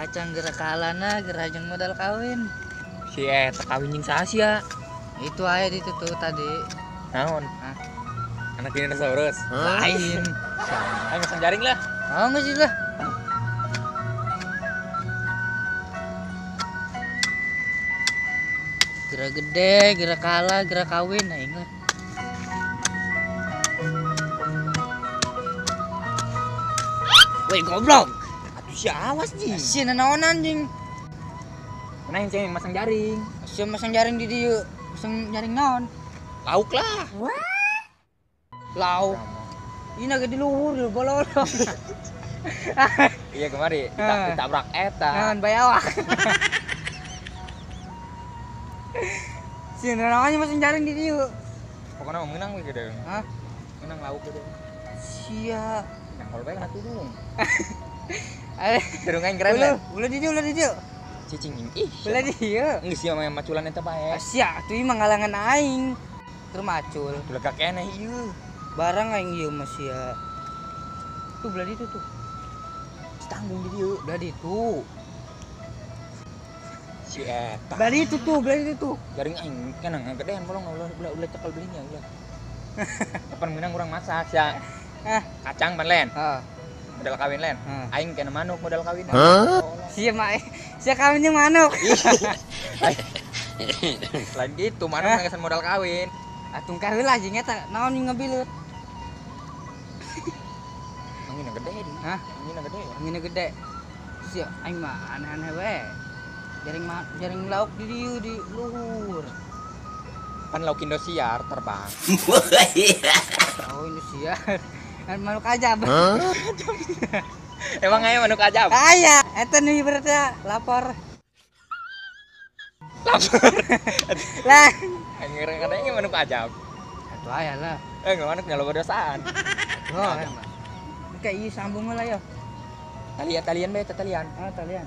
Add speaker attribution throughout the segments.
Speaker 1: Kacang gerak kalana gerak jeung modal kawin.
Speaker 2: Si eta kawin jeung saha sia?
Speaker 1: Itu aya di situ tadi.
Speaker 2: Naon?
Speaker 1: Hah?
Speaker 2: Anak dinosaurus.
Speaker 1: Lain.
Speaker 2: Ayo masang jaring lah.
Speaker 1: Oh, geus lah. Gerak gede, gerak kalah, gerak kawin, nah ingat. Woi goblok.
Speaker 2: Atuh sia awas ji.
Speaker 1: Sia nanaon anjing.
Speaker 2: Mana yang ceng masang jaring?
Speaker 1: Sia masang jaring di dieu. Masang jaring naon?
Speaker 2: Lauk lah.
Speaker 1: Lauk. Ini naga di luhur lho bololong.
Speaker 2: Iya kemari ditabrak eta.
Speaker 1: Naon bae awak. Sia nanaon masang jaring di dieu.
Speaker 2: Pokoknya mau menang we gede.
Speaker 1: Hah?
Speaker 2: Menang lauk gede.
Speaker 1: Sia.
Speaker 2: Nah, kalau bae kena tudung.
Speaker 1: Tudung
Speaker 2: aing keren lah.
Speaker 1: Ulah di dieu, ulah di dieu.
Speaker 2: Cicing ih.
Speaker 1: Ulah di dieu.
Speaker 2: Geus sia mah maculan eta bae.
Speaker 1: Sia atuh ieu mah ngalangan aing. Keur macul.
Speaker 2: Lega keneh ieu.
Speaker 1: Barang aing ieu mah sia. Tuh belah ditu tuh.
Speaker 2: Tanggung di dieu,
Speaker 1: belah ditu.
Speaker 2: Si eta.
Speaker 1: Belah ditu tuh, belah ditu tuh.
Speaker 2: Jaring aing kana ngagedean bolong ulah ulah cekel belinya ulah. Kapan meunang urang masak sia.
Speaker 1: Ah,
Speaker 2: kacang pan len.
Speaker 1: Heeh.
Speaker 2: Modal kawin len. Aing kena manuk modal kawin.
Speaker 1: Sia mah sia kawin jeung manuk.
Speaker 2: Lain gitu, manuk ngesan modal kawin.
Speaker 1: Atuh kaheula jeung eta naon yang ngebilut.
Speaker 2: Anginna gede di.
Speaker 1: Hah?
Speaker 2: Anginna gede.
Speaker 1: Anginna gede. Sia aing mah aneh-aneh we. Jaring jaring lauk di dieu di luhur.
Speaker 2: Pan lauk Indosiar terbang.
Speaker 1: Oh, Indosiar. Manuk ajab.
Speaker 2: Emang aya manuk ajab?
Speaker 1: Aya, eta nu berarti lapor.
Speaker 2: Lapor.
Speaker 1: Lah,
Speaker 2: aing ngereng manuk ajab.
Speaker 1: Atuh aya lah.
Speaker 2: Eh, manuk nya loba dosaan.
Speaker 1: Oh, kayak ieu sambung lah ya.
Speaker 2: Talian talian bae talian.
Speaker 1: Ah, talian.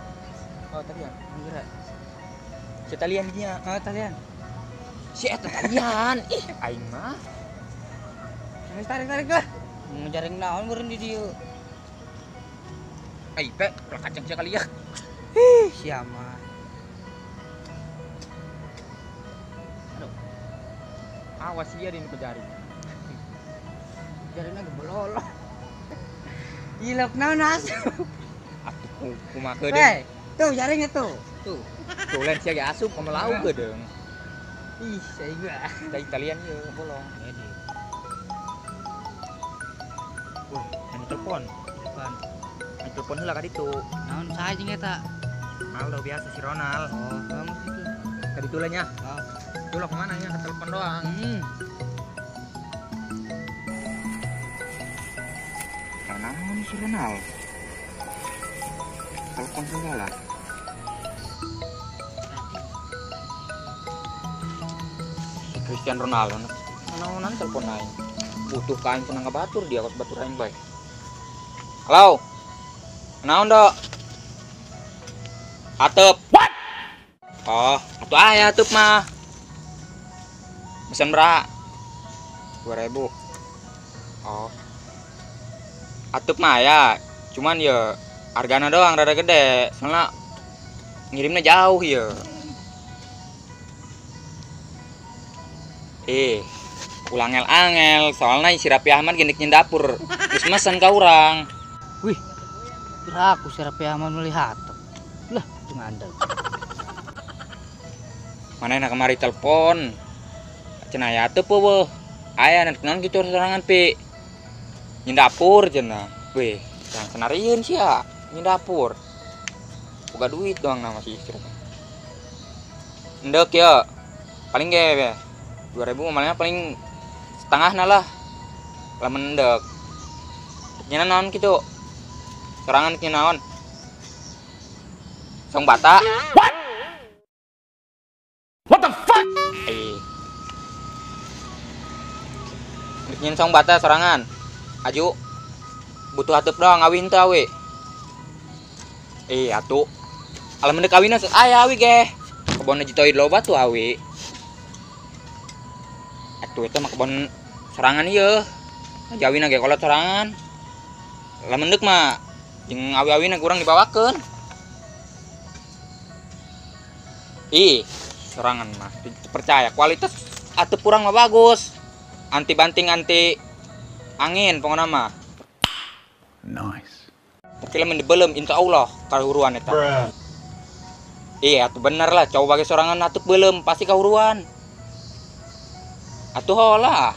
Speaker 2: Oh, talian.
Speaker 1: Gerak.
Speaker 2: Si talian dia.
Speaker 1: Oh, talian.
Speaker 2: Si eta talian. Ih, aing mah.
Speaker 1: Geus tarik-tarik lah. Ngejaring naon meureun di dieu.
Speaker 2: Ai pe, ulah kacang sia kali ya.
Speaker 1: Ih, sia mah.
Speaker 2: Aduh. Awas sia di nu jaring.
Speaker 1: Jaringna gebololong. Ilok naon asup.
Speaker 2: Atuh kumaha deung.
Speaker 1: Tuh jaringnya tuh. Tuh.
Speaker 2: Tuh lain sia ge asup kumaha lauk deung.
Speaker 1: Ih, saya gua.
Speaker 2: Da Italian ieu bolong.
Speaker 1: Jadi.
Speaker 2: Wah, anu telepon.
Speaker 1: Telepon.
Speaker 2: Anu telepon heula ka ditu.
Speaker 1: Naon saha jeung eta?
Speaker 2: Ronaldo biasa si Ronald.
Speaker 1: Oh, kamu situ.
Speaker 2: Ka ditu lah nya.
Speaker 1: Oh.
Speaker 2: Itu lah kemana nya ke telepon doang. Naon si Ronald? Telepon segala. Si Cristiano Ronaldo naonan telepon aing. Butuh ka aing senang batur dia kos batur aing bae. Halo. Naon dok? Atep. What? Oh, atuh aya atep mah. Mesen berapa? 2000. Oh. Atep mah ya, cuman ya hargana doang rada gede, soalnya ngirimnya jauh ya. Ulah angel-angel, soalnya si Raffi Ahmad gini nyin dapur, geus mesen ka urang.
Speaker 1: Wih, aku si Raffi Ahmad meuli hatep. Lah, teu ngandel.
Speaker 2: Mana enak kemari telepon. Cenah aya atep eueuh. Aya naon kitu sorangan pi. Nyin dapur cenah. Weh, jangan senarieun sia, nyin dapur. Boga duit doang nama si istri. Endek ya. Paling ge 2000 malahnya paling setengahna lah. Lamun endek. Nya naon kitu? Sorangan nya naon? Song bata.
Speaker 3: What? What the fuck?
Speaker 2: Nyin song bata sorangan. Aju butuh atep doang awin teu awe. Atuh. Alam mendek awina aya awi ge. Kebon jitoid loba tuh awi. Atuh eta mah kebon sorangan ieu. Jawina ge kolot sorangan. Lamun deuk mah jeung awi-awina kurang dibawakeun. Ih, sorangan mah percaya kualitas atuh kurang mah bagus. Anti banting, anti angin pokona mah.
Speaker 3: Nice.
Speaker 2: Oke lamun dibelem insyaallah kahuruan eta. Iya, atuh bener lah, coba bagi sorangan atuh belem pasti kahuruan. Atuh holah.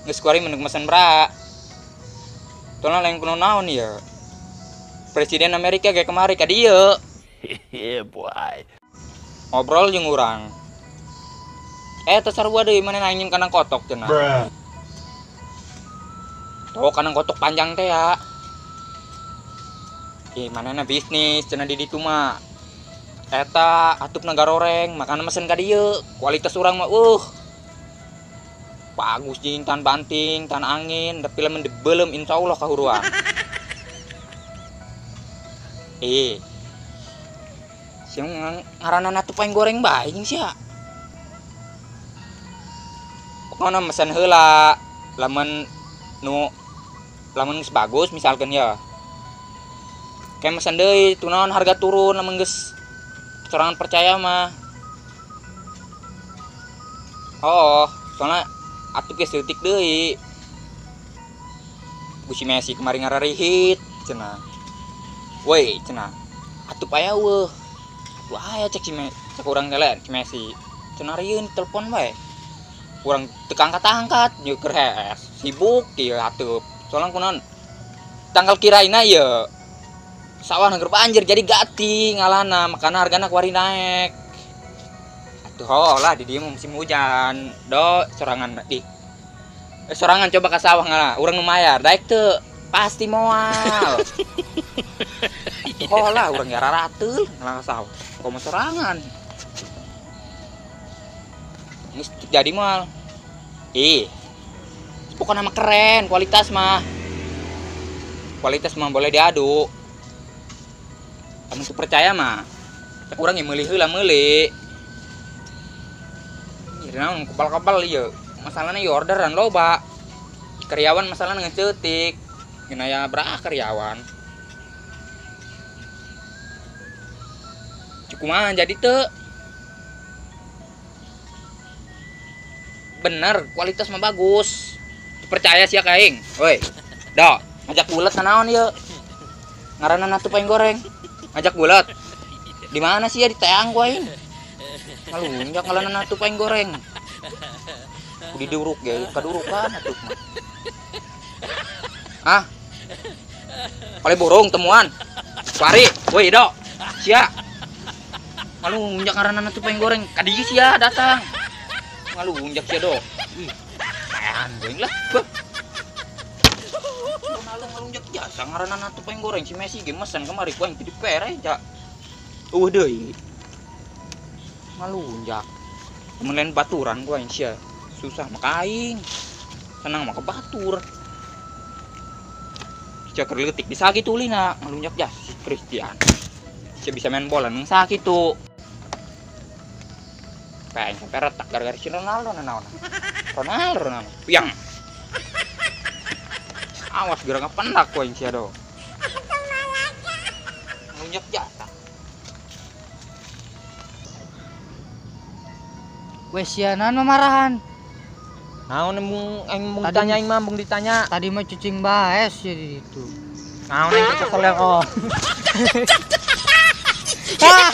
Speaker 2: Geus kuari mendung mesen bra. Tolong lain kuno naon ieu. Presiden Amerika ge kemari ka dieu.
Speaker 3: Yeah, boy.
Speaker 2: Ngobrol jeung urang. Teu sarua deui maneh nangin kandang kotok cenah. Tuh kandang kotok panjang teh ya. Ih, manehna bisnis cenah di ditu mah. Eta atupna garoreng, makana mesen ka dieu. Kualitas urang mah bagus jeung tahan banting, tahan angin, tapi lamun dibelem insyaallah kahuruan. Sia ngaranna atuh paling goreng bae jeung sia. Pokona mesen heula lamun nu lamun geus bagus misalkan ya. Kayak mesen deui tunaon harga turun lamun geus sorangan percaya mah. Oh, soalnya atuh geus leutik deui. Ku si Messi kemarin ngararihit cenah. Woi cenah. Atuh aya eueuh. Atuh aya cek si Messi, cek urang teh si Messi. Cenah rieun telepon bae. Urang teu angkat-angkat, ieu keur hees, sibuk ieu atuh. Soalna kunaon? Tanggal kiraina ieu sawah keur banjir jadi gati ngalana, makana hargana kuari naik. Atuh holah di dieu mah musim hujan. Do sorangan di. Sorangan coba ka sawah ngalah, urang nu mayar, daek teu? Pasti moal. Atuh holah urang ge rarateul ngalah ka sawah. Komo sorangan. Geus jadi moal. Ih. Pokokna mah keren kualitas mah. Kualitas mah boleh diadu. Kamu tuh percaya mah. Cek urang ge meuli heula meuli. Ieu naon kebal-kebal ieu. Masalahna ieu orderan loba. Karyawan masalahna ngeceutik. Geuna aya beraah karyawan. Kumaha jadi teu? Bener, kualitas mah bagus. Percaya sia ka aing. Woi. Do, ngajak bulet naon ieu? Ngaranna atuh paling goreng. Ngajak bulet. Di mana sih ya di teang ku aing? Ngalunjak ngaranna atuh paling goreng. Diduruk ge, kadurukan atuh mah. Ah. Kali burung temuan. Pari, woi do. Sia. Ngalunjak ngaranna atuh paling goreng. Ka dieu sia datang. Ngalunjak sia do. Ih. Tahan goreng lah. Ngalunjak jasa ngaranna atuh paling goreng si Messi ge mesen kamari ku aing teu dipere ja. Eueuh deui. Ngalunjak. Mun lain baturan ku aing sia. Susah mah ka aing. Senang mah ka batur. Sia keur leutik bisa kitu ulina ngalunjak jasa si Christian. Sia bisa main bola nang sakitu. Pengen sampai retak gara-gara si Ronaldo naon. Ronaldo naon. Piang. Awas gara ngependak ku aing sia do. Ngelunjak jasa.
Speaker 1: Wes sianan memarahan.
Speaker 2: Naon mung aing mung ditanya aing mah mung ditanya.
Speaker 1: Tadi mah cicing bae sia di ditu.
Speaker 2: Naon aing kesel oh.
Speaker 1: Ah.